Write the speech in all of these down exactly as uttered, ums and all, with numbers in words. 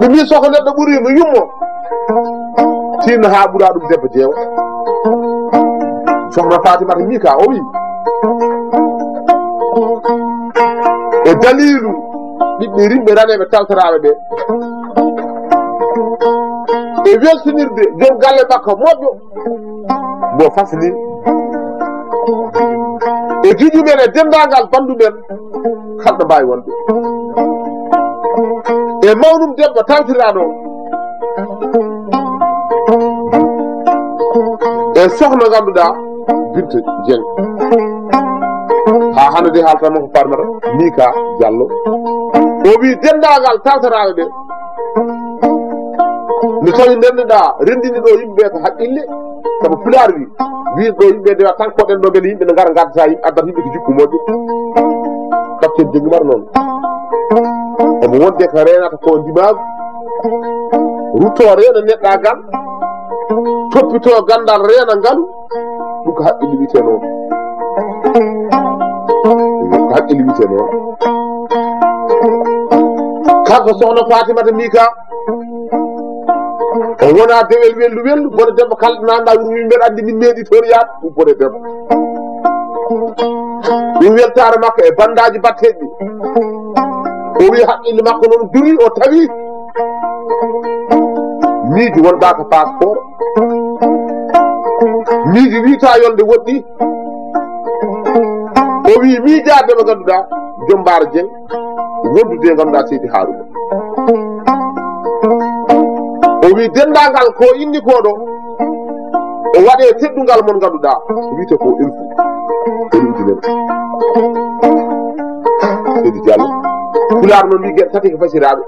Ɓe mbi soko neɗɗo ɓuri no yummo. Tinno haa ɓura ɗum debbo jeewa. Sohna Fatimata Mika o wi, e dalilu ɓiɓɓe rimɓe raneɓe taltaraaɓe ɓe, e welsinirde joom galle makko moƴƴo, mo fasli e juju men e denndaangal banndu men kala ɗo mbaawi wonde, e mawnum debbo tawtiraaɗo, e sohna ngannduɗaa Binta Dieng. Haa hannde de haalta mon ko Farmata Mika Diallo. O wi denndaangal tawtaraaɓe ɓe, nde tawi ndenneɗaa renndini ɗo yimɓe ɓe ko haqqille, sabu Pulaar wi, wi ɗo yimɓe ndewa tan koɗen ɗo mbele yimɓe ne ngara ngaddata yimɓe, addata yimɓe ko jikku moƴƴo. Kapten Jonngi Umar noon. Omo wonde ko reenata ko ndimaagu, rutto reena neɗɗaagal, toppito ganndal reena ngalu, ɗum ko haqqille wiyetee noon. Ko haqqille wiyetee noon. Kanko sohna Fatimata Mika, o wona dewel wellu wellu, bone debbo kala nanɗa wuro wi mbeɗa anndi min meeɗi toon yaade, ɗum bone debbo. Ɗum weltaare makko e banndaji batteɗi. O wi haqqille makko noon duri, o tawi miiji wonɗa ko passeport. Miiji wita yolde woɗɗi. O wi miijaade mo ngannduɗaa Joom Mbaara Jeŋ, wondude e ngannduɗaa Seydi Haaruna. O wi denndaangal ko inni ko ɗo, o waɗe teddungal mon ngannduɗaa, wiyete ko elfu. Ene ujunere. Seydi Diallo. Pulaar noon wi geɗe tati ko fasiraaɓe.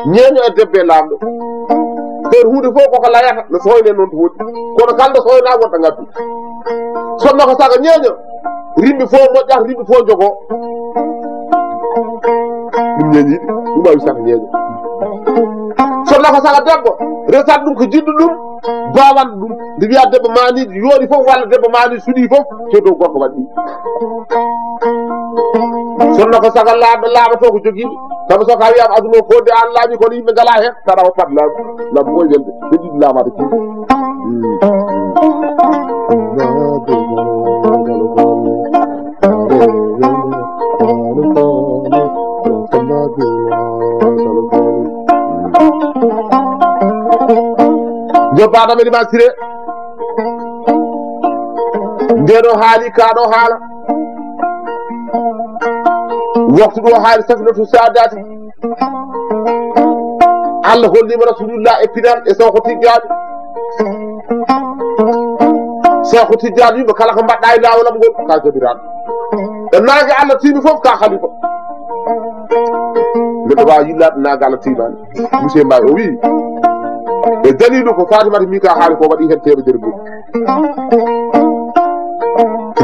Ñeeño e debbo e laamɗo. Feer huunde fof koko layata, no sooyne noon to woɗɗi. Kono kala nde sooyna wonta ngaddu. Sonno ko saga ñeeño, rimɓe fof moƴƴata, rimɓe fof jogo. Ɗum ñeeñiɗi, ɗum wawi saka ñeeño. Sonno ko saga debbo, resat ɗum ko jiɗɗo ɗum, bawan ɗum. Nde wiya debbo mani yooɗi fof, walla debbo mani suuɗi fof, te dow gorko waɗɗi. Sonno ko saga laaɗo, laaɗo fof ko jogiiɗo. Sabu so ka wiyama aduna o fodde an laaɓi, kono yimɓe ngala hen, tara o pat laaɓi. Laaɓi koye welde, ɓe ɗiɗi laaɓata kiiɗi. Joppa Adama Liman Siré. Nde ɗo haali, ka ɗo haala. Waktu ɗo haali Safinatu Saadati. Allah hollima Rasulullah e pinal e Sewko Tijjaani. Sewko Tijjaani yimɓe kala ko mbaɗɗa e laawol am ngol, ka jabiraɗo. E naange Allah tiimi fof, ka halifa. Neɗɗo waawi yillaade naange Allah tiimaani. Monsieur Mbaye o wi, e dalilu ko Fatimata Mika haali ko waɗi hen teemedere mum.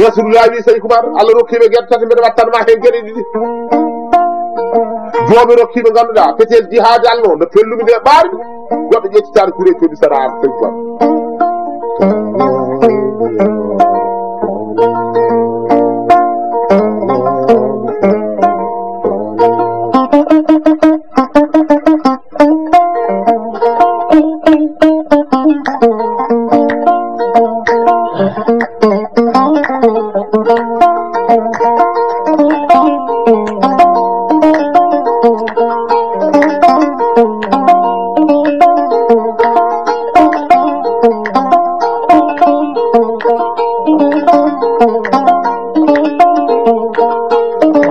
Rasulullah wi, Seydi Kumar, Allah rokkiiɓe geɗe tati, mbeɗa wattanma heen geɗe ɗiɗi. Joomi rokkiiɓe ngannduɗaa, fetel jihaade Allah o, no pellumi nde ɓaari, goɗɗo ƴettitaani kure codi sara an, Seydi Kumar.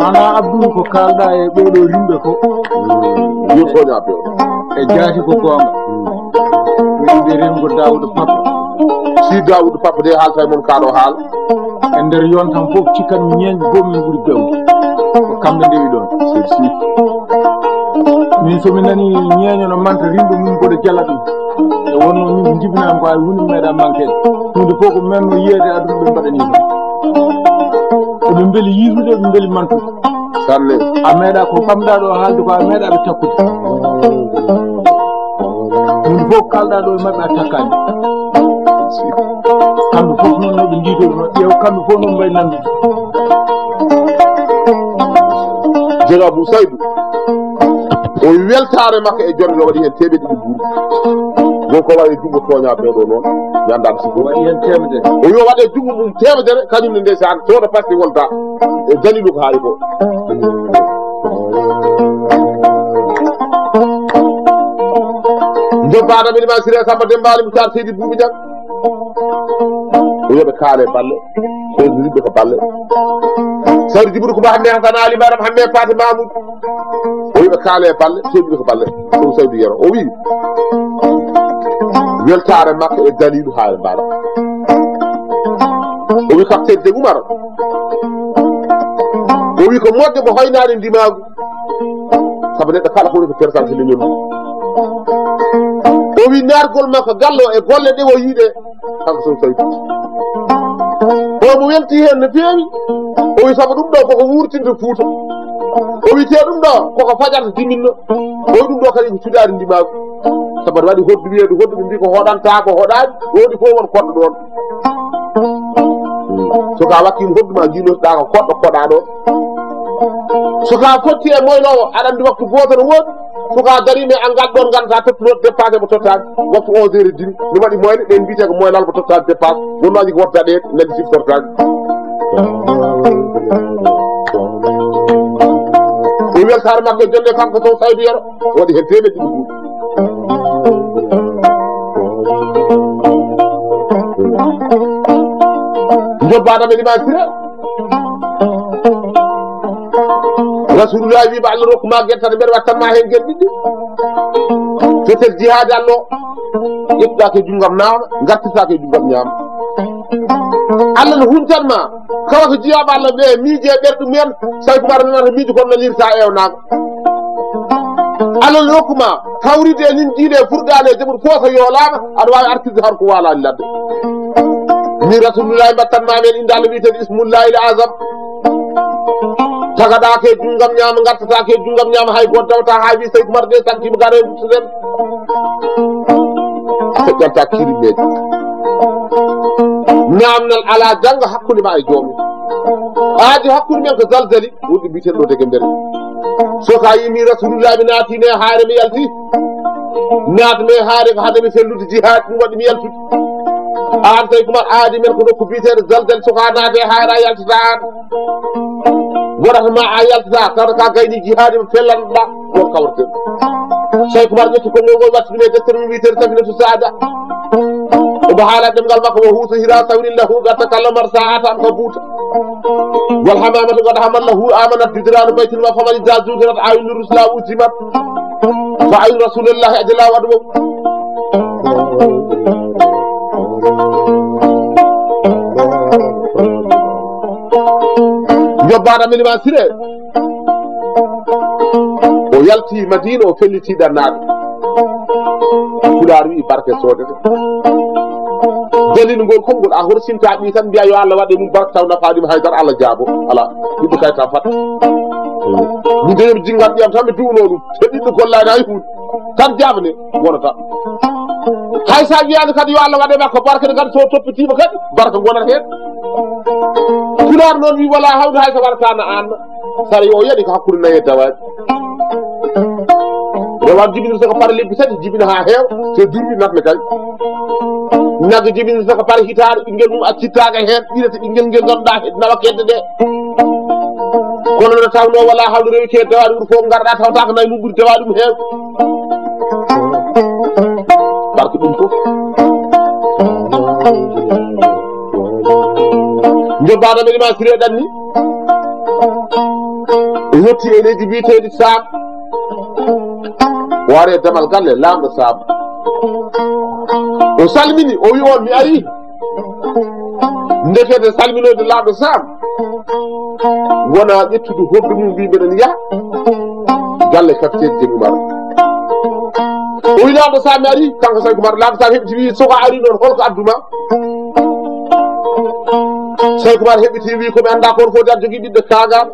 Mana Abdul, ko kalɗa e ɓeɗo rimɓe ko. Yo soña ɓe. E jaati ko goonga. Ko yimɓe rengo Daawuda Papa. Si Daawuda Papa de haalta e mon kaɗo haala. E nder yontam fof cikkan mi ñeeñ goomi ɓuri bewde. Ko kamɓe ndewi ɗon. Min so mi nani ñeeño no manta rimɓe mum mboɗo jala ɗum. E wonno min ko jibinami ko ay woni meeɗa manquede. Hunde fof ko menno yiyeede aduna ɓe mbaɗani ɗum. Eɓe mbeli yiidude, eɓe mbeli mantude. Sanne. A meeɗa ko ɓamɗa ɗo haalde ko a meeɗa ɓe takkude. Hunde fof kalɗa ɗo e maɓɓe a takkani. Kamɓe fof noon no ɓe jiidoruno, ƴeew kamɓe fof noon mbayi nandude. Jega Abou Saydou. O wi weltaare makko e jonde ɗo waɗi heen teemeɗɗe ɗiɗi buuɗi. Gorko waɗi junngo tooñaa ɓee ɗo noon, mi anndaa mi sikko. Waɗi heen teemedere. O wi o waɗi junngo mum teemedere, kañum ne ndeysaan, sooda passe wolta. E dalilu ko haali ko. Njobbaɗo men ma Siré Samba Dembaali mo Caar Seydi Buubi Ñaŋ. O wiya ɓe kaale balle. Seydi Ribbe ko balle. Seydi Jibril ko ba hannde Hasan Ali Maram hannde Fatima Mamoudou. O wiya ɓe kaale balle, Seydi Ribbe ko balle. Ɗum Seydi Yero. O wi weltaare makko e dalilu haare mbaɗa. O wi kam Seydi Umar. O wi ko moƴƴo mo hoynaani ndimaagu. Sabu neɗɗo kala fof ko kertal si leñol mum. O wi naatgol makko gallo e golle ɗe o yiɗe. Kanko Sow Saydu. O mo welti heen no feewi. O wi sabu ɗum ɗo koko wurtinde Fuuta. O wi te ɗum ɗo koko fajarta diminno. O wi ɗum ɗo kadi ko cuɗaari ndimaagu. Sabu aɗa waɗi hoddu wiyeede hoddu ɓe mbi ko hoɗanta ko hoɗaani. Ɗo woni fof won koɗɗo ɗoon. So ka wakkiima hoddu ma njiinotoɗaa ko koɗɗo koɗaa ɗo. So ka fotti e moyloowo aɗa anndi waktu gooto no woodi. So ka dariima e angal ɗoon ngannduɗaa tottunoɗo dépassé mo tottaani. Waktu onze heures et demi. Mi waɗi moyle ɗen mbiyetee ko moylal mo tottaani dépassé. Wonnaaji ko wotta ɗe nani siftortaani. O weltaare makko e jonde kanko Sow Saydu Yero. Waɗi heen teemeɗɗe ɗiɗi buuɗi. Njobbaɗo men Imam Siré. Rasulullah wiima Allah rokku ma gerte tan mbeɗa wattan ma heen gerte ɗiɗi. Fetel jihaade Allah o. Ƴettuɗa ko e junngam naama, ngartirta ko e junngam ñaama. Allah no huntan ma. Kala ko jiyaaɓe Allah ɓe miije e ɓerɗe mumen, Saydu Umar nanata miijo kono nanirta ewnaaka. Allah no rokku ma hawride e nin diine e furqaane e jaɓuɗo fof so yoolaama, aɗa waawi artirde tan ko waalaani ladde. Min Rasulullahi mbattan ma men innde Allah wiyeteeɗo Ismullahi l Azam. Tagaɗaake e junngam ñaama, ngattataake e junngam ñaama, hay gooto dawata haa wi Saydu Umar de santiima gare e wuttude. Feƴƴanta kirimmeeje. Naamnal alaa janngo hakkunde ma e joomum. Aadi hakkunde men ko zalzali, wonɗo mbiyeteeɗo ɗo dege mbere. So ka yimi Rasulullah mi naatine haare mi yalti. Naatme haare ko hade mi fellude jihaad ɗum waɗi mi yaltude. Aan tawi kuma aadi men ko nokku biyeteeɗo zalzali, so ka naate haare a yaltata aan. Waɗata ma a yaltata, tawata ka gayni jihaadi mo fellanɗa, ɗon kawreten. Cheikh Oumar ƴetti konngol ngol, watti ɗum e deftere mum wiyeteeɗo Safinatu Saada. Omo haala ɗemngal makko, "Wa huutu hira sawirin lahu, gatta kalla mar sa'ata an ka buuta. Wal hamamatu qad hamallahu, amanat judranu baytil ma, faman idza zukirat aynu rusla ujimat. Fa aynu rasulillahi ajla wa adwa." Njobbaɗo Milima Siré. O yalti Madina, o felliti ɗannaaɓe. Pulaar wi'i barke soodete. Dalil ngol konngol, a horsinta ɓii tan mbiya yo Allah waɗe mum barke taw nafaɗima haydara, Allah jaabo. Ala, ɓiɗɗo kay tan fat. Min de mi jingal ɓiyam tan mi du'uno ɗum. Te ɓiɗɗo gollaani hay huunde. Tan jaabane wonata. Hay sa wiyaani kadi yo Allah waɗe makko barke, ne kadi so toppitiima kadi barke wonata heen. Pulaar noon wi wala hawde hay so warata na aan. Sara yo o yaɗi ko hakkunde nayi e dawaaji. Rewa jibinirta ko par lebbi tati, jibina haa heewa, so durwi natna kay. Nagge jibinirta ko par hitaare, ɓinngel mum accittaaka heen, ɓirata ɓinngel ngel ngannduɗaa nawa kedde ɗe. Kono no tawnoo wala hawde rewete dawaaɗi ɓuri fof ngarɗaa tawata ko nayi mum ɓuri dawaaɗi ɗum heew. Barke ɗum fof. Njobbaɗo men Imam Siré ɗanni. O yetti e leydi mbiyeteeɗi Saam. O ari e damal galle laamɗo Saam. O salmini, o wi on mi ari. Ndekete salminoyde laamɗo Saam wona ƴettude hoɗdu mum, wi mbeɗen yaha galle capitaine Jemumar. O wi laamɗo Saam mi ari, kanko Sayku Umar. Laamɗo Saam heɓiti wi, "Soko a ari ɗon, holko adduma?" Sayku Umar heɓiti wi, "Ko mi annda kon fof de aɗa jogii ɓiɗɗo kaagaar."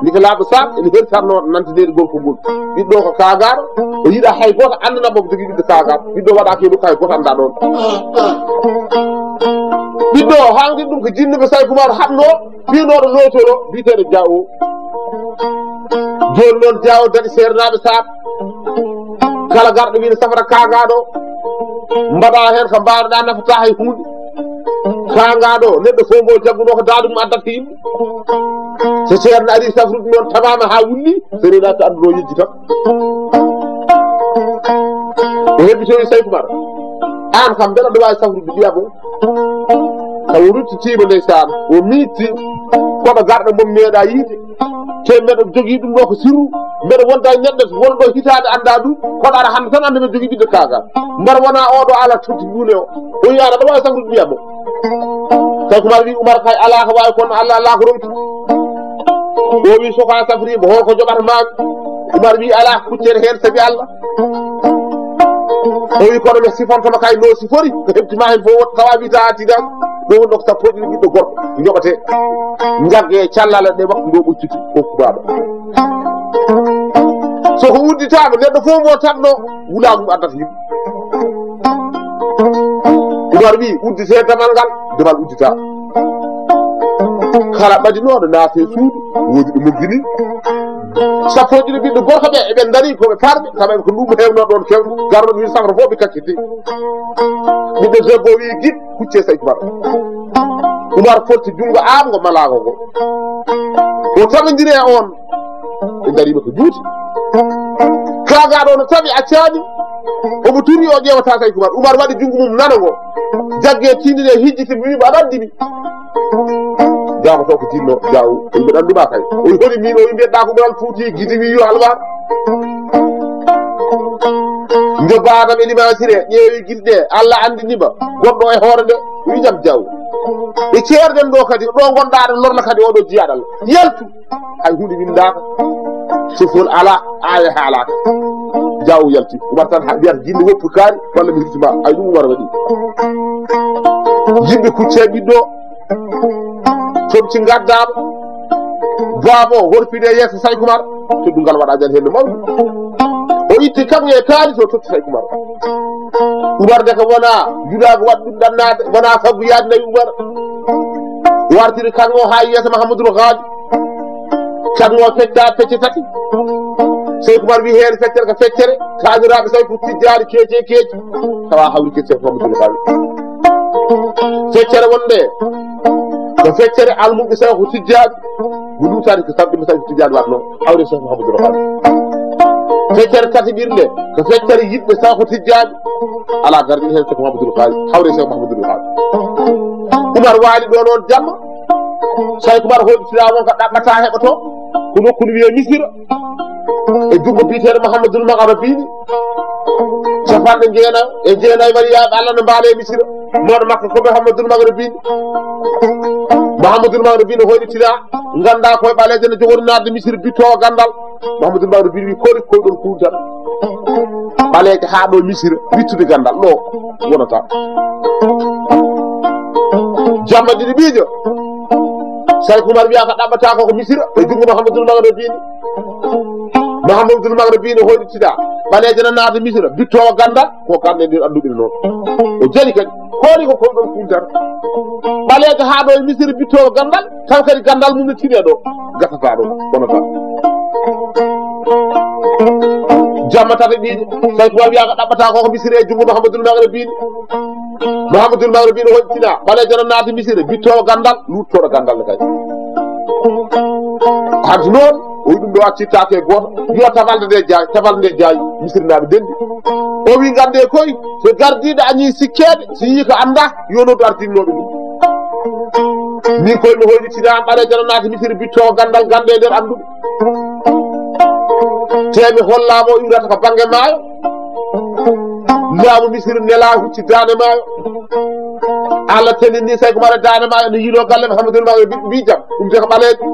Ndeke laamɗo Saam ene hertarno nantinede gorko ngol. Ɓiɗɗo ko kaagaar, o yiɗa hay gooto anndana mo ko jogii ɓiɗɗo kaagaar. Ɓiɗɗo waɗaaki e nokku hay gooto annda ɗoon. Ɓiɗɗo o haawdi ɗum ko jinnuɓe Sayku Umar haɗno, fiinooɗo lootoro, biyeteeɗo Jaawo. Jooni noon, Jaawo daɗi seernaaɓe Saam. Kala garɗo wiide safara kaagaaɗo, mbaɗa heen ko mbaawɗa, nafata hay huunde. Kaagaaɗo, neɗɗo fof mbo jagguɗo ko daade mum addata ko yimɓe. So ceerno ari safrude noon, tamaama haa wulli, so reenaaki adduno yejji tan. O hebbitoyi Saykumar. Aan kam, mbele aɗa waawi safrude ɓiya mum? Taw o ruttitiima ndeysaan, o miitti, koɗo garɗo mbo meeɗa yiide. Te mbeɗa jogii ɗum ɗo ko sirru, mbeɗa wonda e neɗɗo wonɗo hitaande annda ɗum, koɗo ara hannde tan annda mbeɗa jogii ɓiɗɗo kaaga. Mbar wona oɗo ala totti guune o. O wiya aɗa waawi safrude ɓiya mum? Saykumar wi Umar kay alaa ko waawi kono Allah alaa ko ronki. O wi so ko a safriima, hol ko joɓata maami? Umar wi alaa, kuccere heen sabi Allah. O wi kono mi sifontoma kay no sifori, ko heɓti ma heen fof wota tawa wiyta a tiiɗaani. Ɗo wonno ko sappo e ɗiɗi ɓiɗɗo gorko joɓate. Jagge callale ɗe waktu ndo ɓocciti ko kubaɗo. So ko udditaama, neɗɗo fof mo tanno wulaa mum addata yimɓe. Umar wi uddite damal ngal, damal uddita. Kala ɓadinooɗo naati e suudu, woodi ɗo moggini. Sappo e ɗiɗi ɓiɗɗo gorko ɓe, eɓe ndarii ko ɓe parɓe, tawa ko luumo heewno ɗoon kewɗo, garno min safra fof ɓe kacciti. Ɓiɗɗo debbo wi git, hucce Saykumar. Umar fotti junngo aamngo malaago ngo. O tabindiri e oon. Ɓe ndarii ɓe ko juuti. Kaagaaɗo no tawi accaani. Omo turi o ƴeewata Saykumar. Umar waɗi junngo mum nano ngo. Jagge tindini e hijjiti mi wi mbo aɗa anndi mi. Jaaboto ko jinno jaaw. O wi mbeɗa annduma kay. O wi holi min o wi mbiyeɗa ko ɓural fuuti gidi wi yo halwa. Nde baadam e limaasire ƴeewi gilɗe Allah anndini ma. Goɗɗo e hoore nde wi jam jaaw. E ceerɗen ɗo kadi ɗo ngonɗa aɗa lorna kadi oɗo jiyaaɗal. Yaltu. Hay huunde winndaaka. Sofol alaa, aaye haalaaka. Jaawo yalti. Umar tan ha mbiyata jinne woppu kaari walla mi hirtima. Ay ɗum Umar waɗi. Yimɓe kucce ɓiɗɗo. Comci ngaddaama. Baaba o horfide yeeso Saykumar. Teddungal waɗa jan heen no mawni. O itti kam e kaari to totti Saykumar. Umar de ko wona yulaago waɗi ɗum ɗannaade, wona faggu yaade nawi Umar. Wartiri kan o haa yeeso Mahamadul Ghali. Kan o fecca pecce tati. Saykumar wi heen feccere ko feccere, taaniraaɓe Sayku Tijjaani keeci e keeci. Tawa hawri keeci Mahamadul Ghali. Feccere wonde ko feccere almuɓe Sayku Tijjaani. Mo luutaani ko sarɗi mo Sayku Tijjaani waɗno. Hawre Cheikh Mouhamadou Rawane. Feccere tataɓirnde ko feccere yiɗɓe Sakho Tijjaani. Alaa garɗiiɗo heen Cheikh Mouhamadou Rawane. Hawre Cheikh Mouhamadou Rawane. Umar waali ɗo noon jamma. Cheikh Umar hoɗitira won ko ɗaɓɓata heɓoto. Ko nokku no wiyee Misira. E junngo biyeteeɗo Mouhamadoul Maghrabi ni. Capanɗe jeenayo e jeenayo waliyaaɓe Allah no mbaale e Misira. Mawɗo makko ko Mouhamadoul Maghrabi ni. Mouhamadoul Maghrabi no hoɗitira. Ngannda koye ɓaleejo no jogori naatde Misira bittowo ganndal. Mouhamadoul Maghrabi wi kori koyɗol kuutal. Ɓaleejo haa ɗo Misira wittude ganndal ɗo wonata. Jamma ɗiɗi ɓiijo. Cheikh Umar wiya ko ɗaɓɓata ko ko Misira e junngo Mouhamadoul Maghrabi ni. Mouhamadoul Maghrabi no hoɗitira. Ɓaleejo no naata Misira bittowo ganndal. Ko kamɓe ndin annduɓe noon. O jali kadi. Koori ko koyɗol kuntar. Ɓaleejo haa ɗo e Misira bittowo ganndal. Taw kadi ganndal mum no tine ɗo. Gasata ɗo. Wonata. Jamma tata ɓiijo. Cheikh Umar wiya ko ɗaɓɓata ko ko Misira e junngo Mouhamadoul Maghrabi ni. Mouhamadoul Maghrabi no hoɗitina. Ɓaleejo no naata Misira bittowo ganndal. Luuttoɗo ganndal ne kadi. Hanti noon, o wi ɗum ɗo accittaake e gooto. Yo tabalde nde jaay, tabalde nde jaay, misirnaaɓe ndenndi. O wi ngannde koy, so gardiiɗo añi sikkeede, so yii ko annda, yo noddu ardinnooɓe ɗum. Min koy mi hoynitina am ɓaleejo no naata Misira bittowo ganndal ngannde e nder annduɓe. Te mi hollaama o iwrata ko bannge maayo. Laamu Misira nela hucci daande maayo. Allah tenini Cheikh Umar daande maayo no yiilo galle Mouhamadoul Maghrabi mbi jam. Ɗum de ko ɓaleejo.